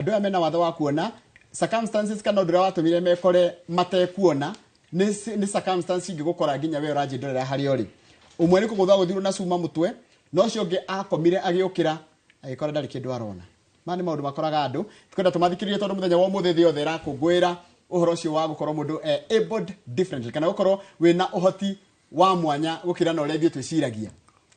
Andũ aya mena wathe wa kuona, circumstances kana ũndũ ũrĩa watũmire mekore matekuona nĩ circumstance ingĩgũkora nginya we ũranjĩndorera harĩa ũrĩ. Ũmwe nĩ kũgũthwo agũthirwo na cuma mũtwe, na ũcio ũngĩ akomire agĩũkĩra agĩkora ndarĩ kĩndũ arona. Maya nĩ maũndũ makoraga andũ, twenda tũmathikĩrĩrie tondũ mũthenya wa ũmũthĩ thĩ yothe ĩrakũngũĩra ũhoro ũcio wa gũkorwo mũndũ e abled differently, kana gũkorwo wĩna ũhoti wa mwanya gũkĩra na ũrĩa ithuĩ twĩciragia.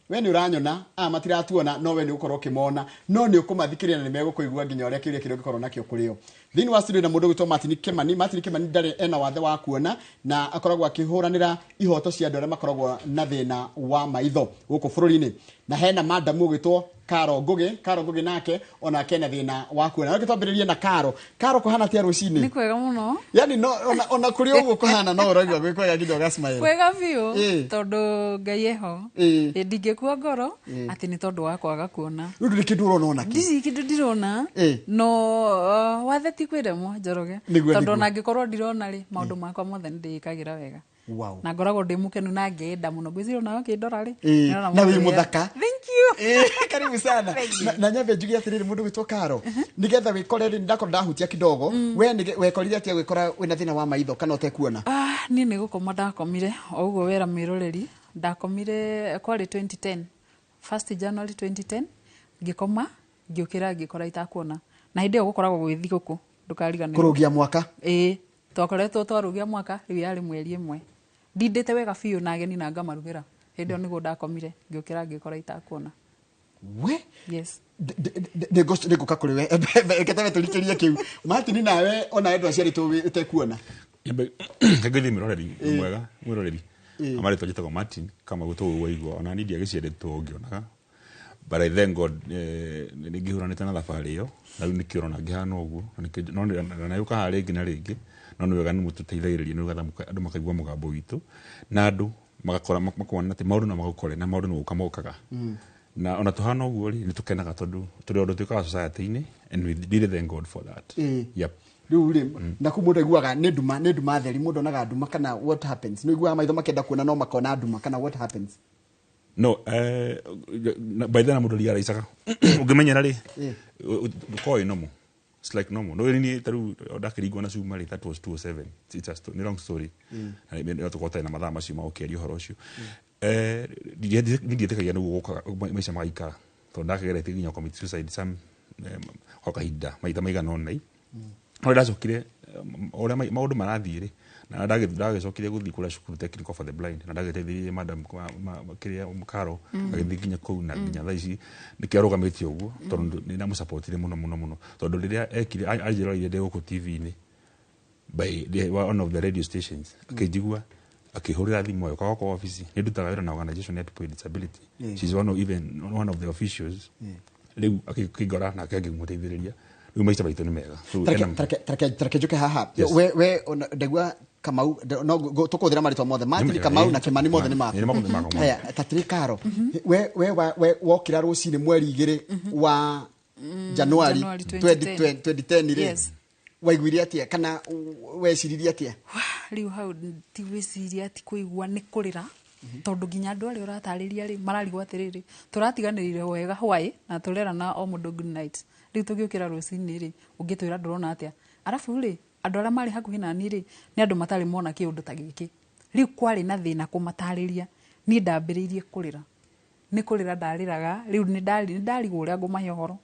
We nĩ ũranyona, aya matiratuona, no we nĩ ũgũkorwo ũkĩmona, no nĩ ũkũmathikĩrĩria na nĩ megũkũigua nginya ũrĩa kĩũria kĩrĩa ũngĩkorwo nakĩo kũrĩ o. Thĩinĩ wa studio na mũndũ ũgwĩtwo Martin Kimani. Martin Kimani ndarĩ ena wathe wa kuona na akoragwo akĩhũranĩra ihoto cia andũ arĩa makoragwo na thĩna wa maitho gũkũ bũrũri-inĩ. Na hena madam ũgwĩtwo Caro Ngugi. Caro Ngugi nake onake ena thĩna wa kuona. Reke twambĩrĩrie na Caro. Caro, kũhana atĩa rũcinĩ? Nĩ kwega mũno. Yani no ona kũrĩ ũguo kũhana no ũraigua gwĩ kwega nginya ũga smile. Kwega biũ tondũ Ngai eho. Ĩ, ndingĩkua ngoro atĩ nĩ tondũ wa kwaga kuona. Rĩu ndũrĩ kĩndũ ũrona ona kĩ? Ndirĩ kĩndũ ndirona. No wathe ti kwĩremwo, Njoroge, tondũ ona angĩkorwo ndirona rĩ, maũndũ makwa mothe nĩ ndĩĩkagĩra wega na ngoragwo ndĩ mũkenu na ngenda mũno. Ngwĩciria onawe ũkĩndora rĩ, ndĩrona Na wĩ mũndũ wĩ- mũthaka. Thank you. Karibu sana. Na nyambe njuge atĩrĩrĩ, mũndũ gwĩtwo Karo, nĩgetha wĩkore rĩ, ndakorwo ndahutia kidogo, we wekorire atĩa gwĩkora wĩna thĩna wa maitho kana ũtekuona? Ah, niĩ nĩ gũkoma ndakomire o ũguo wera mwĩroreri. Ndakomire kwarĩ 2010, 1st January 2010. Ngĩkoma, ngĩũkĩra, ngĩkora itakuona, na hĩndĩ ĩyo gũkoragwo gwĩ thigũkũ, ndũkariganĩrwo. Kũrũgia mwaka. Ĩĩ, twakoretwo twarũgia mwaka. Rĩu yarĩ mweri ĩmwe ndindĩte wega biũ na ageni na ngamarugĩra. Hĩndĩ ĩyo nĩguo ndakomire, ngĩũkĩra, ngĩkora itakuona. We. Yes. Nĩngũka kũrĩ we, reke tawe tũrikĩrie kĩu. Martin, nawe onawe ndwaciarĩtwo ũtekuona? Ngĩthiĩ mwĩroreri mwega, mwĩroreri amarĩtwa, njĩtagwo Martin Kama gũtũ waigua. Ona niĩ ndiagĩciarĩtwo ngĩonaga, but I thank God, nĩ ngĩhũranĩte na thabarĩ ĩyo na rĩu nĩkĩo ũrona ngĩhana ũguo. Na nĩkĩo no na yũkaga haha rĩngĩ na rĩngĩ, no nĩ wega nĩ mũtũteithagĩrĩria nĩgetha andũ makaigua mũgambo witũ na andũ magakora makona atĩ maũndũ no magũkore na maũndũ nĩ gũka mokaga. Na ona tũhana ũguo rĩ, nĩ tũkenaga tondũ tũrĩ ũndũ twĩkaga society-inĩ, and we really thank God for that. Yep. Rĩu rĩ, na kuu mũndũ aiguaga nĩ nduma, nĩ nduma theri, mũndũ onaga nduma kana what happens? Nĩ ũiguaga maitho makĩenda kuona no makona nduma, kana what happens? No, by then mũndũ riaraicaga ũngĩmenyera rĩ, ũkoragwo wĩ normal. It's like normal. No niĩ ta rĩu ndakĩringwo na cuma rĩ, that was 207. It's a nĩ long story. Na no tũkorwo tũtarĩ na mathaa macio ma gũkĩaria ũhoro ũcio. Niĩ ndiĩtĩkagia nĩguo gũkaga maica magaikara, tondũ ndakĩgeretie nginya commit suicide some kwa kahinda maita maigana ũna. No ndacokire ũrĩa maũndũ marathiĩ rĩ, na ndagĩcokire gũthiĩ kũrĩa cukuru technical for the blind, na ndagĩteithirie madam kĩrĩa Karo agĩthiĩ nginya kũu, na nginya thaa ici nĩkĩo arũgamĩtie ũguo, tondũ nĩ ndamũsupportire mũno mũno mũno, tondũ rĩrĩa ekire anjĩroreire ndĩ gũkũ TV-inĩ by the, one of the radio stations, akĩnjigua, akĩhũrĩra thimũ, agĩũka gwakwa office. Nĩ ndutaga wĩra na organization ya people with disability. She's one of, even one of the officials. Rĩu akĩngora nake ngĩmũteithĩrĩria. Rĩu maica maitũ nĩ mega. So, Tareke njuke haha. Yes. We ona ndaigua Kamau, no tũkũhũthĩra marĩtwa mothe, Martin Kamau na Kimani, mothe nĩ maku. Nĩ mothe makwa. Haya, tatĩrĩ Karo, we wokĩra rũcinĩ mweri 2 wa Januari January 2010. 2010 rĩ, waiguire atĩa kana weciririe atĩa? Wah, rĩu hau ti gwĩciria, ti kũigua, nĩ kũrĩra, tondũ nginya andũ arĩa ũratarĩria rĩ, mararigwo atĩrĩrĩ, tũratiganĩrire wega hwaĩ na tũrerana o mũndũ good night. Rĩu tũgĩũkĩra rũcinĩ rĩ, ũngĩtwĩra ndũrona atĩa? Arabu rĩ, andũ arĩa marĩ hakuhĩ nani rĩ, nĩ andũ matarĩ mona kĩũndũ ta gĩkĩ. Rĩu kwarĩ na thĩna kũmatarĩria. Niĩ ndambĩrĩirie kũrĩra, nĩ kũrĩra ndarĩraga. Rĩu nĩ ndarigwo ũrĩa ngũmahe ũhoro,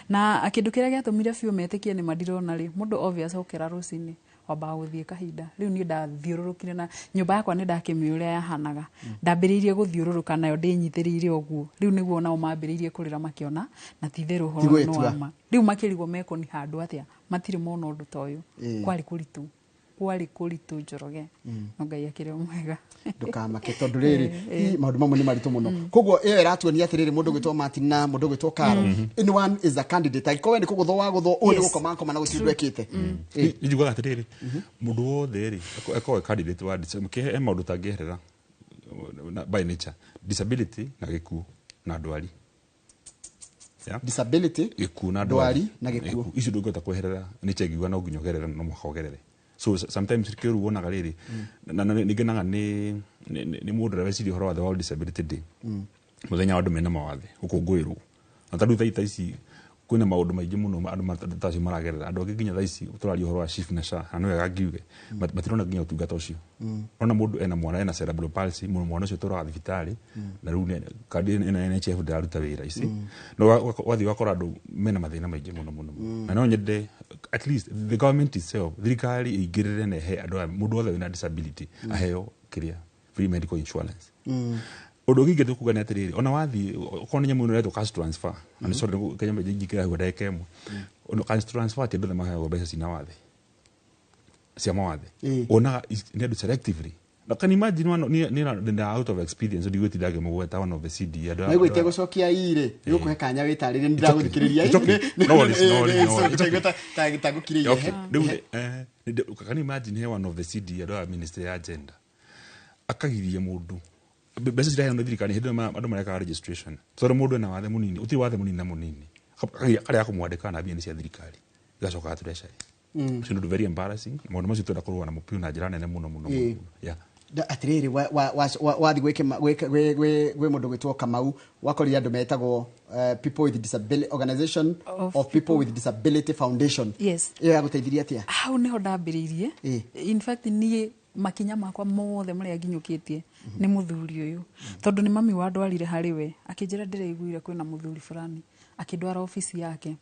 na kĩndũ kĩrĩa gĩatũmire biũ metĩkie nĩ ma ndirona rĩ, mũndũ obvious okĩra rũcinĩ wambaga gũthiĩ kahinda. Rĩu niĩ ndathiũrũrũkire na nyũmba yakwa, nĩ ndakĩmĩũĩ ũrĩa yahanaga. Ndambĩrĩirie gũthiũrũrũka nayo ndĩnyitĩrĩire ũguo. Rĩu nĩguo nao mambĩrĩirie kũrĩra makĩona na ti itherũ ũhoro ũyũ nĩ Ti gwĩtua. wa ma. Rĩu makĩrigwo mekũni handũ atĩa, matirĩ mona ũndũ ta ũyũ. Kwarĩ kũritũ, kwarĩ kũritũ, Njoroge, no Ngai akĩrĩ o mwega. Ndũkamake, tondũ rĩrĩ maũndũ mamwe nĩ maritũ mũno. Koguo ĩyo ĩratuonia atĩrĩrĩ, mũndũ gwĩtwo Martin na mũndũ gwĩtwo Karo, anyone is a candidate angĩkorwo we nĩ kũgũthwo wagũthwo, ũyũ nĩ gũkoma koma na gũtirĩ ũndũ ekĩte. Njugaga atĩrĩrĩ, mũndũ wothe rĩ akorwo e candidate wa he maũndũ tangĩeherera by nature: disability na gĩkuũ na ndwari. Yeah? Disability, gĩkuũ na ndwari na gĩkuũ. Icio ndũngĩhota kweherera. Nature ĩngiuga no nginya ũgerere, no mũhaka ũgerere. So sometimes kĩũru wonaga rĩrĩ, na nĩ ngenaga nĩ mũndũ ũrĩa weciria ũhoro wa the World Disability Day, mũthenya wa andũ mena mawathe gũkũngũĩrwo. Na ta rĩu thaa ici Kwĩna maũndũ maingĩ mũno andũ ta acio maragerera. Andũ angĩ nginya thaa ici tũraria ũhoro wa SHIF na SHA, na nĩ wega ngiuge matirona nginya ũtungata ũcio. Ona mũndũ ena mwana ena cerebral palsy, mũno mwana ũcio tũraga thibitarĩ na rĩu kandi ĩno ya NHIF ndĩraruta wĩra ici, no wathiĩ ũgakora andũ mena mathĩna maingĩ mũno mũno mũno. Na no nyende at least the government itself, thirikari ĩingĩrĩre na ĩhe andũ aya, mũndũ wothe wĩna disability aheo kĩrĩa free medical insurance. Ũndũ ũngĩ ingĩenda kuga nĩ atĩrĩrĩ, ona wathiĩ okorwo nĩ nyamũ ĩno ĩretwo cash transfer, na nĩ sorry Kenya njikĩra hau ndagĩka ĩmwe. Ono cash transfer ti andũ othe maheagwo mbeca cina wathe cia mawathe. Wonaga nĩ andũ selectively. Na can imagine one nĩ na out of experience ndigwĩtinda ngĩmũgweta one of the CD andũ Na igwĩtie gũcokia irĩ nĩ gũkũhe kanya wĩtarĩrie, nĩ ndĩragũthikĩrĩria. It's okay. No worries, no worries, no worries. Ta ngũkirĩire. Okay. Rĩu can you imagine he one of the CD andũ a ministry ya gender akagiria mũndũ mbeca ciraheanwo nĩ thirikari hĩndĩ ĩyo andũ marekaga registration, tondũ mũndũ ena wathe mũnini, ũtirĩ wathe mũnini na mũnini, karega kũmwandĩka na mbia nĩ cia thirikari igacoka treasury. Ũcio nĩ ũndũ very embarrassing. Maũndũ macio twenda kũrũa namo biũ na njĩra nene mũno mũno mũno. Yeah. Atĩrĩrĩ, wathiĩ gwĩ mũndũ gwĩtwo Kamau, wakorire andũ metagwo People with Disability Organization of People with Disability Foundation. Yes. Ĩyo yagũteithirie atĩa? Hau niho ndambĩrĩirie. In fact, niĩ makinya makwa mothe marĩa nginyũkĩtie nĩ mũthuri ũyũ, tondũ nĩ mami wandwarire harĩ we, akĩnjĩra ndĩraiguire kwĩna mũthuri fulani, akĩndwara obici yake,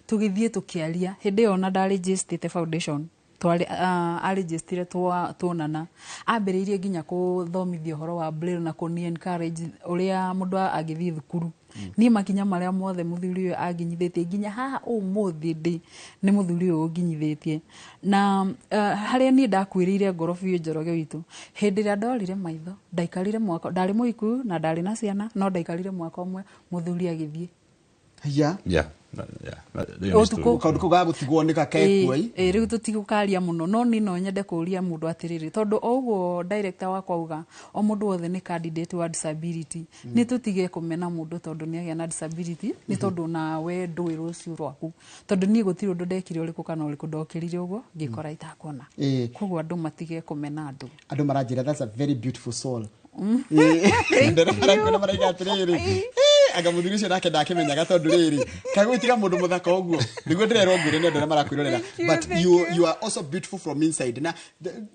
tũgĩthiĩ tũkĩaria. Hĩndĩ ĩyo ona ndarĩnjĩstĩte foundation, twarĩ arĩnjĩstire, tuonana, ambĩrĩirie nginya kũthomithia ũhoro wa braille na kũni encourage ũrĩa mũndũ angĩthiĩ thukuru. Niĩ makinya marĩa mothe mũthuri ũyũ anginyithĩtie nginya haha ũmũthĩ ndĩ, nĩ mũthuri ũyũ ũnginyithĩtie. Na harĩa niĩ ndakuĩrĩire ngoro biũ, Njoroge witũ, hĩndĩ ĩrĩa ndorire maitho, ndaikarire mwaka, ndarĩ mũhiku na ndarĩ na ciana, no ndaikarire mwaka ũmwe, mũthuri agĩthiĩ. Haya. Yeah. Yeah. Ĩyo nĩ Ũtukũ. story. Kaũndũ kau gagũtigwo nĩ gakekuo. Ĩ, rĩu tũtigũkaria mũno, no niĩ no nyende kũria mũndũ atĩrĩrĩ, tondũ o ũguo director wakwa auga o mũndũ wothe nĩ candidate wa disability, nĩ tũtige kũmena mũndũ tondũ nĩ agĩa na disability, nĩ tondũ nawe ndũĩ rũciũ rwaku, tondũ niĩ gũtirĩ ũndũ ndekire ũrĩkũ kana ũrĩkũ, ndokĩrire ũguo ngĩkora itakuona. Koguo andũ matige kũmena andũ. Andũ maranjĩra that's a very beautiful soul. Andũ maraiga atĩrĩrĩ, anga mũthuri ũcio nake ndakĩmenyaga, tondũ rĩrĩ kagwĩtiga mũndũ mũthaka ũguo nĩguo ndĩrerwo ngwĩre nĩ andũ arĩa marakwĩrorera. Thank you, But thank you, you. you are also beautiful from inside, na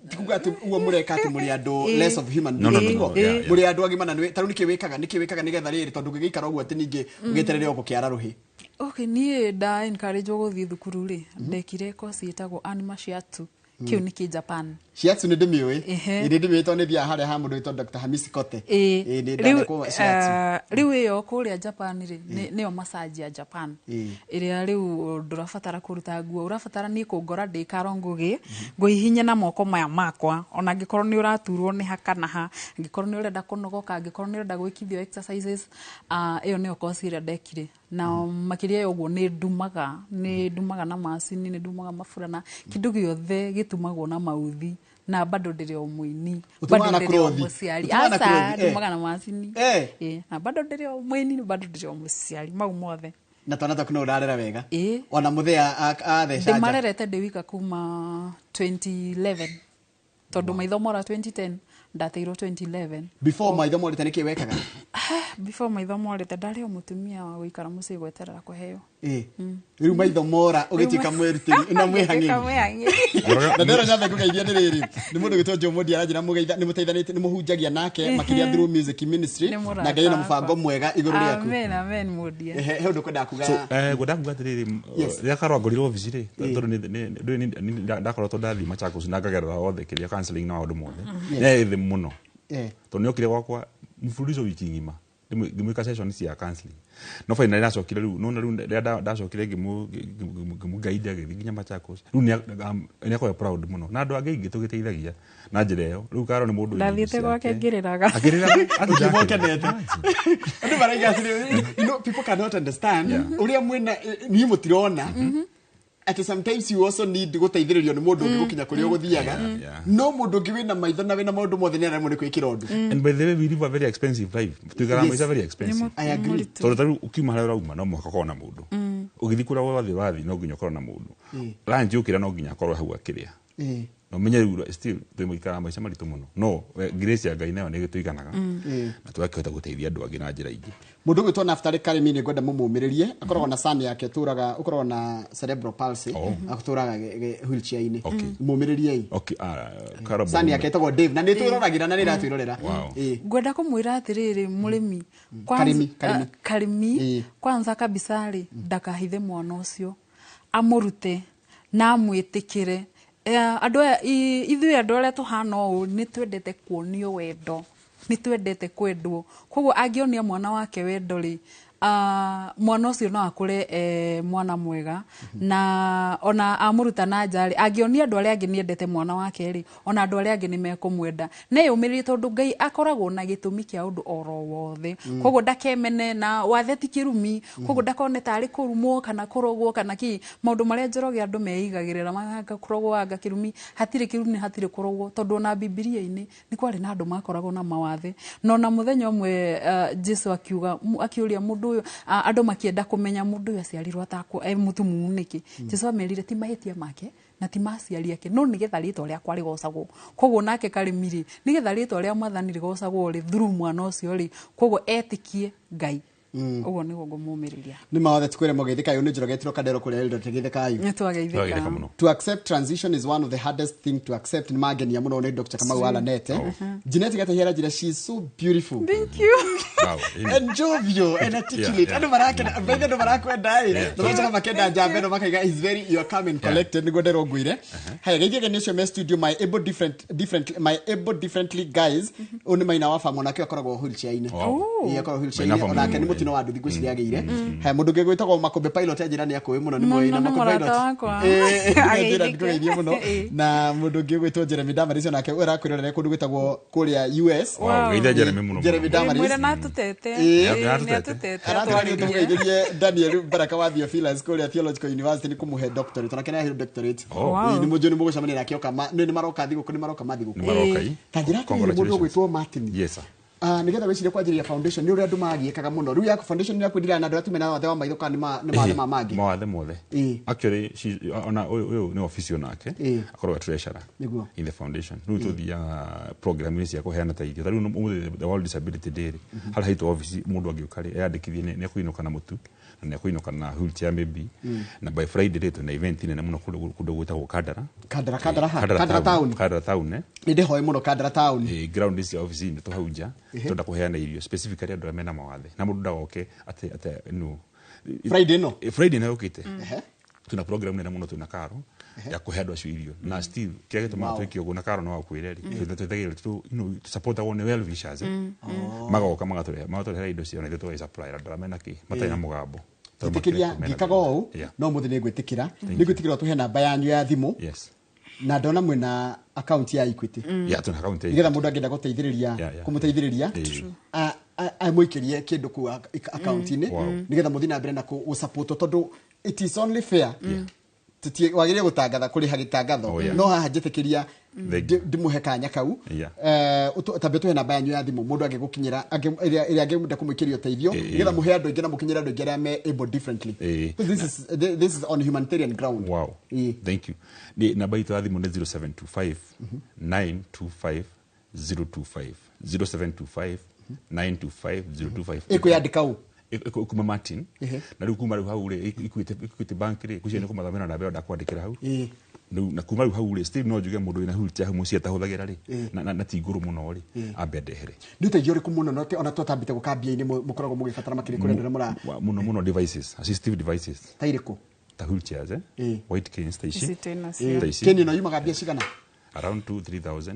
ti kuga atĩ ũguo mũreka atĩ mũrĩ andũ less of human No, no, beings, no, no, tiguo? yeah, yeah. Mũrĩ andũ agima na tarĩu nĩkĩ wĩkaga nĩgetha rĩrĩ, tondũ ũngĩgĩikara ũguo atĩ ningĩ ũgĩeterere o gũkĩara rũhĩ? Okay, niĩ nda encourage gũthiĩ thukuru rĩ, ndekire course ĩtagwo Anima Shiatsu, kĩu nĩ kĩ Japan. Shiatsu nĩ ndĩmĩũĩ. Ehe. Ĩ, nĩ ndĩmĩũĩ tondũ nĩ thiaga harĩa ha mũndũ wĩtwo Dr. Hamisi Kote. Ĩ, Ĩ, nĩ rĩu ndanekwo shiatsu. Rĩu ĩyo kũrĩa Japan rĩ, nĩyo massage ya Japan ĩrĩa rĩu ndũrabatara kũruta nguo, ũrabatara niĩ kũngora ndĩ Karo Ngũgĩ, ngũhihinye na moko maya makwa, ona angĩkorwo nĩ ũraturwo nĩ ha kana ha, angĩkorwo nĩ ũrenda kũnogoka, angĩkorwo nĩ ũrenda gwĩkithio exercises, ĩyo nĩyo course ĩrĩa ndekire. Na makĩria ya ũguo nĩ ndumaga na macini, nĩ ndumaga maburana, kĩndũ gĩothe gĩtumagwo na mauthi, na bado ndĩrĩ o mũini. Ũtumaga bado na ndĩrĩ o cloth? mũciari. Ũtumaga na Aca, cloth, eh. ndumaga na macini. Ĩ, na bado ndĩrĩ o mũini, bado ndĩrĩ o mũciari, mau mothe. Na twana twaku no ũrarera wega? Ĩ. Ona mũthea atheca nja? Ndĩmarerete ndĩ wika kuma 2011, tondũ maitho mora 2010, ndateirwo 2011. Before maitho morĩte nĩkĩ wekaga? Before maitho morĩte, ndarĩ o mũtumia wa gũikara mũciĩ gweterera kũheo. Ĩ, rĩu maitho mora ũgĩtuĩka mwĩrutĩri na mwĩhang'ĩri. Mwĩhang'ĩri. Na ndĩrona nyambe ngũgeithia nĩ rĩrĩ, nĩ mũndũ gwĩtwo Joe Mondi, aranjĩra mũgeitha nĩ mũteithanĩtie, nĩ mũhunjagia nake makĩria through music ministry. Nĩ mũrata Na Ngai na wakwa. mũbango mwega igũrũ rĩaku. Amen, amen, Mundia. Ehe, he ũndũ kwendaga kuga? So ngwendaga kuga atĩrĩrĩ, Yes. rĩrĩa Karo angorire obici rĩ, tondũ ndakoretwo ndathiĩ Machakos na ngagerera othe kĩrĩa counseling na maũndũ mothe, nĩ thĩ mũno, tondũ nĩ okire gwakwa mfululizo wiki ng'ima, ngĩmwĩka session cia counseling, no finally ndacokire rĩu nona rĩu rĩrĩa ndacokire ngĩmũ guide agĩthiĩ nginya Machakos. Rĩu nĩ akoragwo proud mũno, na andũ angĩ aingĩ tũgĩteithagia na njĩra ĩyo. Rĩu Karo nĩ mũndũ wĩna Ndathiĩte indo gwake ciake. ngĩrĩraga. Akĩrĩraga. Ũkiuma ũkenete. Andũ maraiga atĩrĩrĩ, people cannot understand ũrĩa mwĩna niĩ mũtirona atĩ sometimes you also need gũteithĩrĩrio nĩ mũndũ ũngĩ gũkinya kũrĩa ũgũthiaga. No mũndũ ũngĩ wĩna maitho na wĩna maũndũ mothe nĩ aremwo nĩ gwĩkĩra ũndũ. And by the way, we live a very expensive life. Tuikaraga maica very expensive. I agree. Tondũ tarĩu ũkiuma harĩa ũrauma no mũhaka ũkorwo na mũndũ. Ũgĩthiĩ kũrĩa wathiĩ, no nginya ũkorwo na mũndũ. Lunch ũkĩrĩa no nginya akorwo hau akĩrĩa. No menye rĩu still twĩikaraga maica maritũ mũno, no grace ya Ngai nayo nĩ ĩgĩtũiganaga na tũgakĩhota gũteithia andũ angĩ na njĩra ingĩ. Mundu gwitwo Naftali Karimi nĩ ngwenda mũmũmĩrĩrie, akoragwo na son yake tũraga ũkoragwo na cerebral palsy, atũraga wheelchair-inĩ. Mũmĩrĩriei. Okay, Karabo. Son yake ĩtagwo Dave na nĩ twĩroragĩra na nĩ ĩratwĩrorera. Ngwenda kũmwĩra atĩrĩrĩ, mũrĩmi Karimi, Karimi. Karimi. Kwanza kabisa rĩ, ndakahithe mwana ũcio, amũrute na amwĩtĩkĩre. Andũ aya ithuĩ andũ arĩa tũhana ũũ nĩ twendete kuonio wendo, nĩ twendete kwendwo. Koguo angĩonia mwana wake wendo rĩ, mwana ũcio no akũre mwana mwega. Na ona amũruta na nja rĩ, angĩonia andũ arĩa angĩ nĩendete mwana wake rĩ, ona andũ arĩa angĩ nĩ mekũmwenda. Neyũmĩrĩrie, tondũ Ngai akoragwo na gĩtũmi kĩa ũndũ oro wothe. Koguo ndakemene, na wathe ti kĩrumi. Koguo ndakone tarĩ kũrumwo kana kũrogwo kana kĩ, maũndũ marĩa Njoroge andũ meigagĩrĩra anga kũrogwo anga kĩrumi. Hatirĩ kĩrumi, hatirĩ kũrogwo, tondũ ona Bibilia-inĩ nĩ kwarĩ na andũ makoragwo na mawathe. Na ona mũthenya ũmwe Jesu akiuga, akĩũria mũndũ ũyũ, andũ makĩenda kũmenya mũndũ ũyũ aciarirwo atakwo e mũtumumu nĩkĩ. Jesu amerire ti mahĩtia make na ti maciari ake, no nĩgetha rĩtwa rĩakwa rĩgocagwo. Koguo nake Karimi rĩ, nĩgetha rĩtwa rĩa Mwathani rĩgocagwo rĩ, through mwana ũcio rĩ, koguo etĩkie Ngai. Ũguo nĩguo ngũmũmĩrĩria. Nĩ mawathe tikwĩre mũgeithĩka. Ũyũ nĩ Njoroge Trocadero kũrĩa Eldoret, geithĩkayu. Nĩ twageithĩka. Twageithĩka mũno. To accept transition is one of the hardest thing to accept. Nĩ mangenia mũno nĩ Dr. Kamau Alanete. Jeanette Gatahera njĩra, she is so beautiful Thank you. Wow, ĩni. and jovial and articulate. Andũ marakena baithe, andũ marakwenda ĩ, na macoka makenda njamba ĩno, makaiga is very, you are calm and collected. Nĩguo nderwo ngwĩre. Haya, geithia geni ũcio me studio, my able different different my able differently guys. Ũyũ nĩ Maina wa Fam, onake akoragwo wheelchair-inĩ. Ĩĩ, akoragwo wheelchair-inĩ. Maina Fam. Onake nĩ mũtino wa nduthi ngwĩciria agĩire. Haya, mũndũ ũngĩ gwĩtagwo Makũmbĩ Pilot anjĩra nĩ akũĩ mũno, nĩ Mũno, mũĩ na nĩ Makũmbĩ mũrata Pilot. wakwa. Ĩĩ, anjĩra Ageithĩke. ndĩkũgeithie mũno. Na mũndũ ũngĩ gwĩtwo Jeremy Damaris, onake ũrakwĩrorera kũndũ gwĩtagwo kũrĩa US. Wow, geithia Jeremy mũno. Jeremy Mũno. Damaris. Mwĩre na atũtete. Nĩ Nĩ atũtete. atũtete. Aratwĩra atwarĩrie. tũmũgeithĩrie Daniel Baraka wa Theophilus kũrĩa Theological University, nĩ kũmũhe doctorate, onake nĩ aheo doctorate. Oh. Wow. Ĩĩ, nĩ mũnjũ nĩ mũgũcemania nake oka nĩ maroka thigũkũ, nĩ maroka mathigũkũ. Nĩ maroka ĩ. Ta njĩra atĩrĩrĩ, mũndũ Congratulations. ũgwĩtwo Martin. Yes, sir. Nĩgetha wĩcirie kwanjĩrĩria foundation, nĩ ũrĩa andũ magiĩkaga mũno. Rĩu yaku foundation yaku ndira na andũ arĩa tumena wathe wa maitho kana nĩ mawathe ma mangĩ? Mawathe mothe. Actually, ona ũyũ nĩ office onake akoragwo treasurer in the foundation. Rĩu tũthiaga program cia kũheana ta irio. Ta rĩu ũmũthĩ, the World Disability Day rĩ, harĩa haitũ office, mũndũ angĩũka rĩ, eyandĩkithie, nĩ ekũinũka na mũtu na nĩ ekũinũka na wheelchair maybe. Na by Friday rĩ, twĩna event nene mũno kũndũ gwĩtagwo Kandara. Kandara, Kandara ha? Kandara town. Kandara town, eh. Nĩ ndĩhoe mũno Kandara town. Ground cia office-inĩ tũ hau nja, twenda kũheana irio specifically andũ arĩa mena mawathe, na mũndũ ndagoke atĩ no. Friday ĩno? Friday ĩno yũkĩte tuna program nene mũno, twĩna karo ya kũhe andũ acio irio. Na still kĩrĩa gĩtũmaga twĩke ũguo, na karo no akwĩre rĩ, twĩtagĩrĩra supportagwo nĩ well wishers, magoka magatũrehera indo ciao na ithuĩ tũgagĩ supply andũ arĩa mena kĩ matarĩ na mũgambo. Tondũ Njĩtĩkĩria mena ngĩkaga thĩna. ũũ. No mũthĩ nĩ ngwĩtĩkĩra, nĩ ngwĩtĩkĩra ũtũhe namba yanyu ya thimũ. Na ndona mwĩna account ya Equity. Yeah, tuna account ya Nĩgetha mũndũ angĩenda gũteithĩrĩria, kũmũteithĩrĩria, amũikĩrie kĩndũ kũu account-inĩ, nĩgetha mũthiĩ na mbere na gũsupport, tondũ it is only fair. Wagĩrĩire gũtangatha, kũrĩha gĩtangatho. No haha njĩtĩkĩria Thank you. ndĩmũhe kanya kau. Tambe tũhe namba yanyu ya thimũ, mũndũ angĩgũkinyĩra ĩrĩa angĩenda kũmũikĩria ũteithio, nĩgetha mũhe andũ aingĩ na mũkinyĩre andũ aingĩ arĩa me able differently. Because this is on humanitarian ground. Thank you. Ni namba itũ ya thimũ nĩ 0725 925 025, 0725 925 025. Ĩkwĩyandĩka ũ? Kuma Martin. Na rĩu kuma rĩu hau rĩ, Equity Bank rĩ, kucio nĩ kũmathomera namba ĩyo ndakwandĩkĩra hau. Rĩu na kuma rĩu hau rĩ, still no njuge mũndũ wĩna wheelchair hau mũciĩ atahũthagĩra rĩ, na ti ngũrũ mũno rĩ, ambe ndehere. Nĩ ũteithio ũrĩkũ mũno ona twatambĩte gũkambia-inĩ mũkoragwo mũgĩbatara makĩria kũrĩ andũ arĩa mũra Mũno mũno devices, assistive devices. Ta irĩkũ? Ta wheelchairs, white canes ta ici. Ici twĩnacio. Ta ici. Keni ĩno yumaga mbia cigana? Around 2 3000.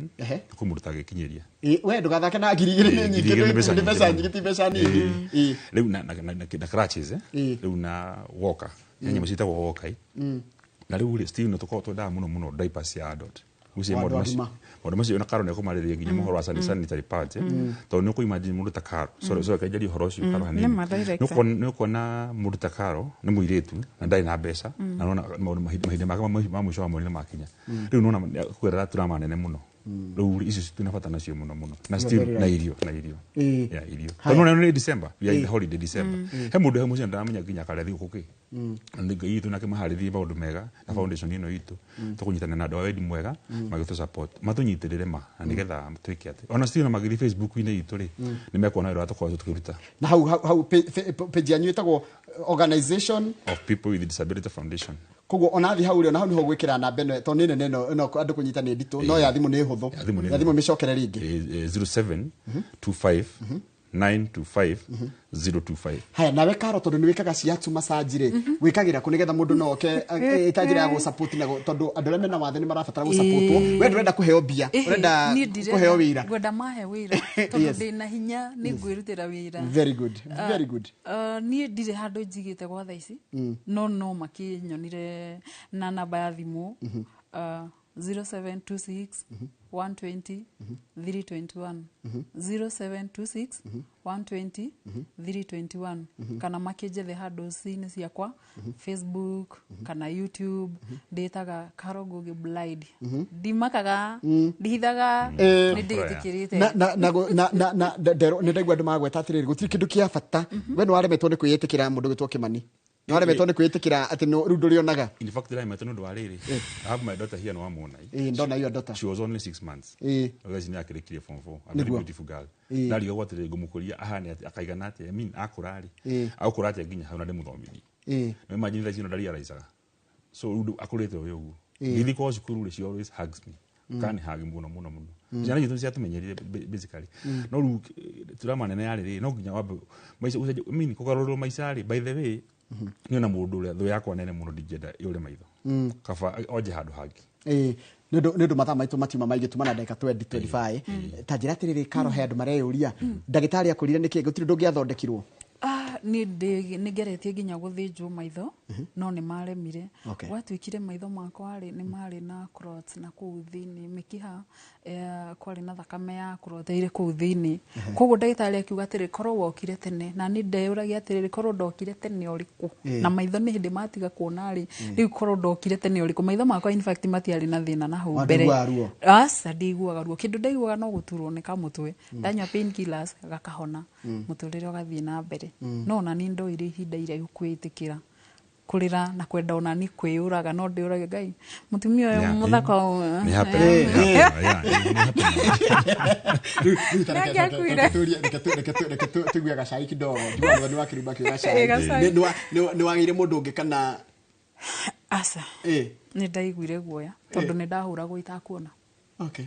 Kwĩ mũndũ tangĩkinyĩria. We ndũgathake na 2000 nĩ nyingĩ. 2000 nĩ mbeca nĩ mbeca nyingĩ. nyingĩ, ti mbeca nini. Rĩu na crutches, rĩu na walker, nĩ nyamũ ciĩtagwo walker. Na rĩu rĩ, still no tũkoragwo twendaga mũno mũno diapers cia adult. Gucie Wa maũndũ andũ macio agima. Maũndũ macio na Karo nĩ ekũmarĩrĩria nginya mũhoro wa sanitary pads, tondũ nĩ ũkũ-imagine mũndũ ta Karo, sorry sorry, kainjaria ũhoro ũcio Karo hanini. Nĩ ma, director. Nĩ ũkuona mũndũ ta Karo nĩ mũirĩtu na ndarĩ na mbeca, na nona maũndũ mahinda make ma mũico wa mweri nĩ makinya. Rĩu nona kũgerera trauma nene mũno. Rĩu icio twĩna bata nacio mũno mũno na still Very na right. irio na irio. Yeah, irio. Haya. Tondũ nĩ December, we are in the holiday December. He mũndũ he mũciĩ ndaramenya nginya karĩa thigũkũ kĩ. Na nĩ Ngai itũ nake maharĩrie maũndũ mega na foundation ĩno itũ tũkũnyitanĩra na andũ a wendi mwega magĩtũ support matũnyitĩrĩre ma na nĩgetha twĩke atĩ ona still na magĩthiĩ Facebook-inĩ itũ rĩ nĩ mekuona wĩra ũrĩa tũkoragwo tũkĩruta. Na hau page yanyu ĩtagwo organization of People with Disability Foundation. Koguo ona thi hau rĩ, ona hau niho gwĩkĩra namba ĩno tondũ nĩ nene ĩno ĩno andũ kũnyita nĩ nditũ, no ya thimũ nĩ hũthũ. Ya thimũ nĩ Ya thimũ hũthũ. mĩcokere rĩngĩ. 07 25 925 025. Haya, nawe Karo, tondũ nĩ wĩkaga shiatsu massage rĩ, wĩkagĩra kũ nĩgetha mũndũ no oke ĩta njĩra ya gũ-support na tondũ andũ arĩa mena wathe nĩ marabatara gũ-supportwo. We ndũrenda kũheo mbia, ũrenda Niĩ ndirenda- kũheo wĩra. Ngwenda mahe wĩra tondũ ndĩna hinya nĩ ngwĩrutĩra wĩra. Very good, very good. Niĩ ndirĩ handũ njigĩte gwa thaa ici, no makĩnyonire na namba ya thimũ 0726 120 321, 0726 120 321, kana makĩnjethe handũ ci-inĩ ciakwa Facebook kana YouTube ndĩtaga Carol Ngugi Blind. Ndimakaga, ndihithaga, nĩ ndĩtĩkĩrĩte. Na na na go- na na na nderwo nĩ ndaigua andũ magweta atĩrĩrĩ, gũtirĩ kĩndũ kĩa bata we nĩ waremetwo nĩ kwĩĩtĩkĩra. Mũndũ gwĩtwo Kĩmani, nĩ waremetwo nĩ kwĩĩtĩkĩra atĩ rĩu ndũrĩonaga. In fact, ndĩrametwo nĩ ũndũ wa rĩrĩ, I have my daughter here, no wamwona. Ĩĩ, ndona iyo ndota. She was only 6 months. Thaa ici nĩ akĩrĩkirie form 4, a very Nĩguo. beautiful girl. Ndarigagwo atĩrĩrĩ, ngũmũkũria ahane atĩa, akaigana atĩa, I mean akũra rĩ, agũkũra atĩa nginya hau na ndĩmũthomithie. No imagine thaa ici no ndarealizaga, so rĩu akũrĩte ũyũ ũguo ngĩthiĩ kwao cukuru rĩ, she always hugs me, kani hug mũno mũno mũno. Ciana citũ ciatũmenyerire basically, no rĩu turama nene yarĩ rĩ, no nginya wambe maica ũcenjie, I mean kũgarũrĩrwo maica rĩ. By the way, niĩ na mũndũ ũrĩa thũ yakwa nene mũno, ndingĩenda yũre maitho, kaba onje handũ hangĩ. Ĩĩ, nĩ ũndũ mathaa maitũ matiuma maingĩ, tuma na ndagĩka 20 25. Ta njĩra atĩrĩrĩ Karo, he andũ mareyũria, ndagĩtarĩ akũrire nĩkĩ gũtirĩ ũndũ ũngĩathondekirwo? Ah, niĩ nĩ ngeretie nginya gũthĩnjwo maitho no nĩ maremire. Gwatuĩkire maitho makwa rĩ, nĩ marĩ na clots na kũu thĩinĩ mĩkiha, kwarĩ na thakame ya cloteire kũu thĩinĩ. Koguo ndagĩtarĩ akiuga atĩrĩ, korwo wokire tene. Na niĩ ndeyũragia atĩrĩrĩ, korwo ndokire tene ũrĩkũ? Na maitho nĩ hĩndĩ matiga kuona rĩ, rĩu korwo ndokire tene ũrĩkũ? Maitho makwa in fact matiarĩ na thĩna na hau mbere. Ndũiguaga ruo? Aca, ndiguaga ruo. Kĩndũ ndaiguaga no gũturwo nĩ kamũtwe. Ndanyua painkillers gakahona, mũtũrĩre ũgathiĩ na mbere. No ona niĩ ndoire ihinda iraihu kwĩĩtĩkĩra, kũrĩra na kwenda ona niĩ kwĩyũraga, no ndĩũrage, Ngai mũtumia ũyũ mũthaka ũyũ. Nĩ happen, nĩ happen, yeah, nĩ happen. Rĩu ta Nake akuire. reke tũigue gacai kidogo. Njigua mũthoni wa kĩrumba kĩu gacai. Ĩ, gacai. Nĩ wagĩire mũndũ ũngĩ kana? Aca. Nĩ ndaiguire guoya tondũ nĩ ndahũragwo itakuona.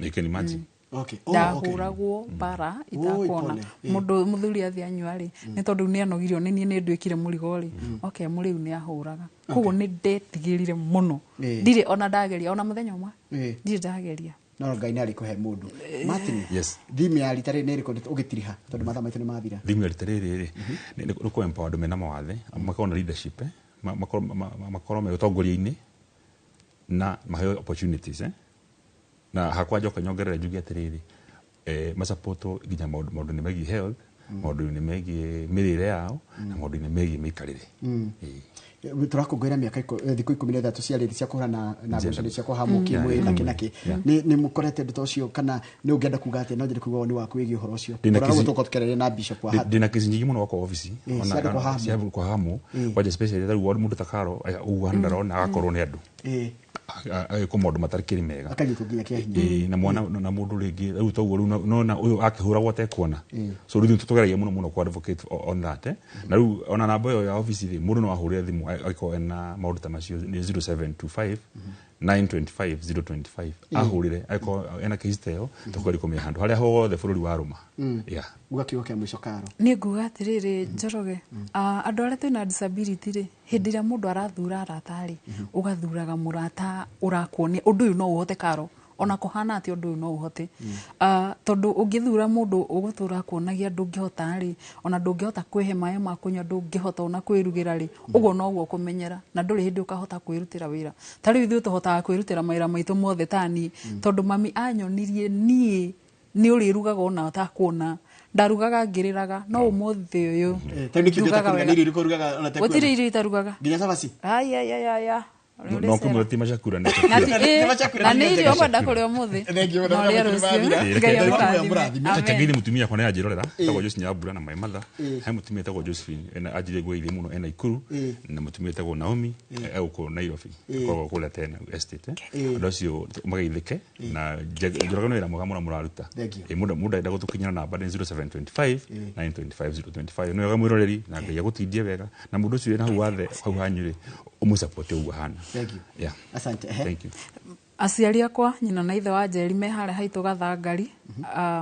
You can imagine. Okay. Oh, okay. Ndahũragwo bara Oi, itakuona. pole. Mũndũ mũthuri athiĩ anyua rĩ, nĩ tondũ nĩ anogirio nĩ niĩ, nĩ nduĩkire mũrigo rĩ, okay, mũrĩu nĩ ahũraga. Koguo nĩ ndetigĩrire mũno. Ndirĩ ona ndageria ona mũthenya ũmwe. Ndirĩ ndageria. No Ngai nĩ arĩkũhe mũndũ. Martin, Yes. theme ya rita rĩrĩ nĩ ĩrĩkũ ũgĩtiriha, tondũ mathaa maitũ nĩ mathira? Thimũ ya rita rĩrĩ rĩ nĩ kũ empower andũ mena mawathe makorwo na leadership, makorwo me ũtongoria-inĩ na maheo opportunities, na hakwa njoka nyongerere njuge atĩrĩrĩ, masupportwo nginya maũndũ-inĩ megiĩ health, maũndũ-inĩ megiĩ mĩrĩre yao na maũndũ-inĩ megiĩ mĩikarĩre. Ĩĩ. Tũrakũngũĩra mĩaka thikũ 13 cia rĩrĩ cia kũhũrana na ngucanio cia kũhamwo kĩmwĩrĩ na kĩ na kĩ. Nĩ mũkorete ũndũ ta ũcio kana nĩ ũngĩenda kuga atĩa? No nyende kũigua woni waku wĩgiĩ ũhoro ũcio. Ndĩna Ũrĩa gũtũka tũkĩaranĩria na Bishop wa Ndĩna kesi nyingĩ mũno gwakwa obici. Cia andũ kũhamwo. Cia andũ kũhamwo kwanja, especially rĩu mũndũ ta Karo ũguo hana ndarona, agakorwo nĩ andũ agĩkwo maũndũ matarĩ mega. Akanyitwo nginya kĩa hinya. Ĩĩ, na mwana na mũndũ rĩngĩ rĩu toguo rĩu nona ũyũ akĩhũragwo atekuona. So rĩu tũgeragia mũno mũno ku advocate on that, Na rĩu ona namba ĩyo ya obici rĩ, mũndũ no ahũrĩre thimũ angĩkorwo ena maũndũ ta macio, nĩ 0725 925 025. Ahũrĩre angĩkorwo ena case ta ĩyo, tũkũgeria kũmenya handũ harĩa hothe bũrũri wa rũma, yeah. Uga kiugo kĩa mũico, Karo. Niĩ nguga atĩrĩrĩ, Njoroge, andũ arĩa twĩna disability rĩ, hĩndĩ ĩrĩa mũndũ arathura arata rĩ, ũgathuraga mũrata ũrakuonia ũndũ ũyũ no ũhote, Karo, ona kũhana atĩ ũndũ ũyũ no ũhote. Tondũ ũngĩthura mũndũ ũgũtũra kuonagia ndũngĩhota rĩ, ona ndũngĩhota kwĩhe maĩ ma kũnyua, ndũngĩhota ona kwĩrugĩra rĩ, ũguo noguo ũkũmenyera na ndũrĩ hĩndĩ ũkahota kwĩrutĩra wĩra. Ta rĩu ithuĩ tũhotaga kwĩrutĩra mawĩra maitũ mothe ta niĩ, tondũ mami anyonirie niĩ nĩ ũrĩrugaga ona ũtakuona. Ndarugaga ngĩrĩraga, no ũmũthĩ ũyũ Ta rĩu nĩkĩ ũngĩhota ndugaga kũruga? wega. Nĩ irio irĩkũ ũrugaga ona ũtekuona? Gũtirĩ irio itarugaga. Nginya cabaci? Ayayayaya, Ũrĩa No ũrĩcera. kũmwe ti macakura nĩ Na chakura. Chakura na nĩ nĩ irio njega. ngwenda kũrĩa ũmũthĩ. Thank you mũno, Na ũrĩe mũno, rũciũ. mũrathime. Ngai Ngai amũrathime. amũrathime. Amen. Changiri mutumia akwa nĩanjĩrorera etagwo Joyce Nyambura na my mother. He mutumia etagwo Josephine ena anjire ngũgeithie mũno ena Ikuru, na mutumia etagwo Naomi egũkũ Nairobi, akoragwo kũrĩa tena estate. Andũ acio mageithĩke na Njoroge nĩ wĩra mwega mũno mũraruta. Thank you. Mũndũ arenda gũtũkinyĩra namba nĩ 0725 925 025. Nĩ wega mwĩroreri na Ngai agũtindie wega, na mũndũ ũcio wĩna hau wathe hau hanyu rĩ, ũmũsupport ũguo ahana. Thank you. Yeah. Asante. Ehe. Thank you. Aciari akwa nyina na ithe wa Njeri me harĩa haitũ Gathangari,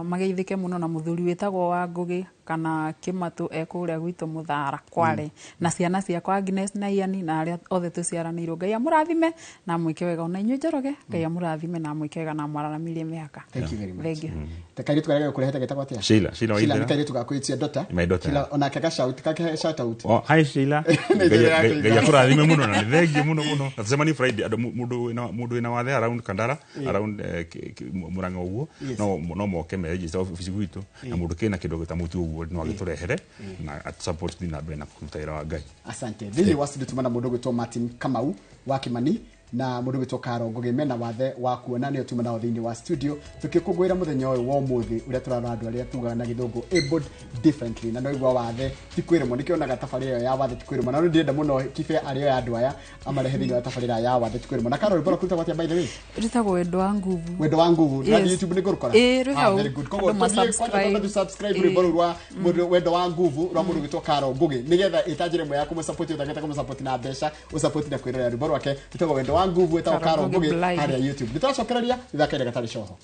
mageithĩke mũno na mũthuri wĩtagwo wa Ngũgĩ kana Kĩmatũ e kũrĩa gwitũ Mũthara Kware, na ciana ciakwa Agnes na Ian na arĩa othe tũciaranĩirwo. Ngai amũrathime na amwĩke wega. Ona inyuĩ Njoroge, Ngai amũrathime na amwĩke wega na amwararamĩrie mĩhaka. Thank you very much. Thank you. Ta kairĩtu karĩa gagũkũrehete getagwo atĩa? Sheila, Sheila Sheila Waithera. nĩ kairĩtu gaku, it's your daughter. My daughter. Sheila, onake ga shout, kake shout out. Oh, hi Sheila. Nĩ njĩra ya Ngai kũiga. akũrathime mũno na nĩ thengiũ mũno mũno. Na tũcemanie Friday andũ mũndũ wĩna wathe around Kandara, around Murang'a ũguo, no moke me register office gwitũ, na mũndũ kĩna kĩndũ ta mũtu ũguo no agĩtũrehere na atusupport thiĩ na mbere na kũruta wĩra wa Ngai. Asante. Thĩinĩ wa studio tuma na mũndũ ũgwĩtwo Martin Kamau wa Kimani na mũndũ ũgwĩtwo Karo Ngũgĩ mena wathe wa kuona, nĩo tuma nao thĩinĩ wa studio tũkĩkũngũĩra mũthenya ũyũ wa ũmũthĩ ũrĩa tũrarora andũ arĩa tugaga na gĩthũngũ abled differently, na no igua wathe ti kwĩrĩmwo, nĩkĩonaga tabarĩra ĩyo ya wathe ti kwĩrĩmwo, na rĩu ndĩrenda mũno Kibe arĩoya andũ aya amarehe thĩinĩ wa tabarĩra ya wathe ti kwĩrĩmwo. Na Karo, rwĩmbo rwaku rwĩtagwo atĩa by the way? Rwĩtagwo Wendo wa Nguvu. Wendo wa Nguvu. Na Yes. YouTube nĩ ngũrũkora? Ĩĩ, rwĩ hau. Very good. Koguo Andũ tũthiĩ ma-subscribe. kwanja twambe subscribe rwĩmbo rũu rwa Wendo wa Nguvu rwa mũndũ ũgwĩtwo Karo Ngũgĩ, nĩgetha ĩta njĩra ĩmwe ya kũmũsupport, ũtangĩhota kũmũsupport na mbeca, ũsupport na kwĩrorera rwĩmbo rwake rwĩtagwo Wendo wa Nguvu, wĩtagwo Karo Karo Ngũgĩ Ngũgĩ Blind. harĩa YouTube. Nĩtũracokereria thutha wa kahinda gatarĩ coho.